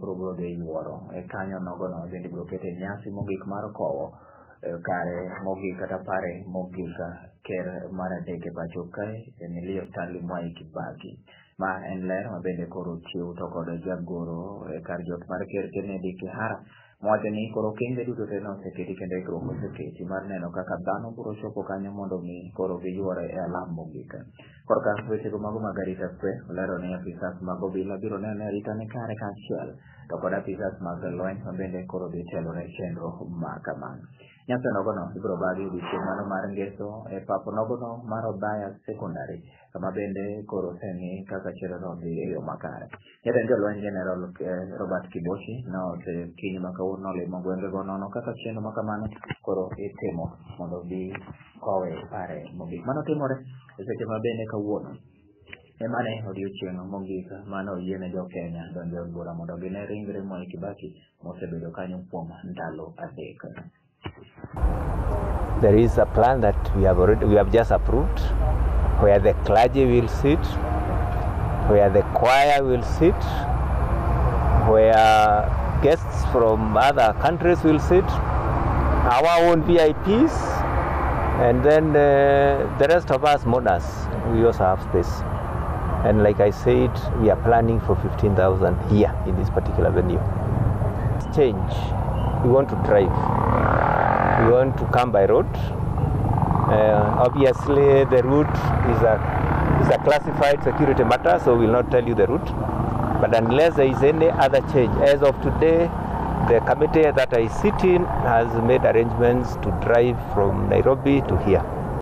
koro biro dhi yuoro e kanyo nogono bende ibiro kete nyasi mogik mar kowo kare mogik kata pare mogik ker mar adek e pacho kae Emilio Stanley Mwai Kibaki. Ma en ler ma bende koro ochiw to kod jagoro e kar jot mar ker Kennedy Kihara mowacho ni koro okenge duto te noseketi kendo ikruok oseketi mar neno kaka dhano biro chopo kanyo mondo mi koro giyuore e alam mogik. Korka wechego mago mag arita kwe, olero ni apisas mag obila biro neno ni arita ni kare kaachiel to kod apisas mag lweny ma bende koro dhi telo ne chenro ma kamano. Nyasi nogono ibiro bagi odiochieng' mano mar ngeso e pap nogono mar Othaya Secondary kama bende koro oseng'i kaka chenrono dhi e yo makare. Jatend jolweny General Robert Kibochi nosekiny ma kawuono nolimo gwengego nono kaka chenro ma kamano koro itimo mondo bi kowe pare mogik. Mano timore e seche ma bende kawuono emane odiochieng' mogik mane oyiene jo Kenya donjo e od bura mondo gine ringre Mwai Kibaki mosebedo kanyo kuom ndalo 3. There is a plan that we have just approved, where the clergy will sit, where the choir will sit, where guests from other countries will sit, our own VIPs, and then the rest of us mourners, we also have space. And like I said, we are planning for 15,000 here in this particular venue. Change. We want to drive. We want to come by road. Obviously, the route is a classified security matter, so we'll not tell you the route. But unless there is any other change, as of today, the committee that I sit in has made arrangements to drive from Nairobi to here.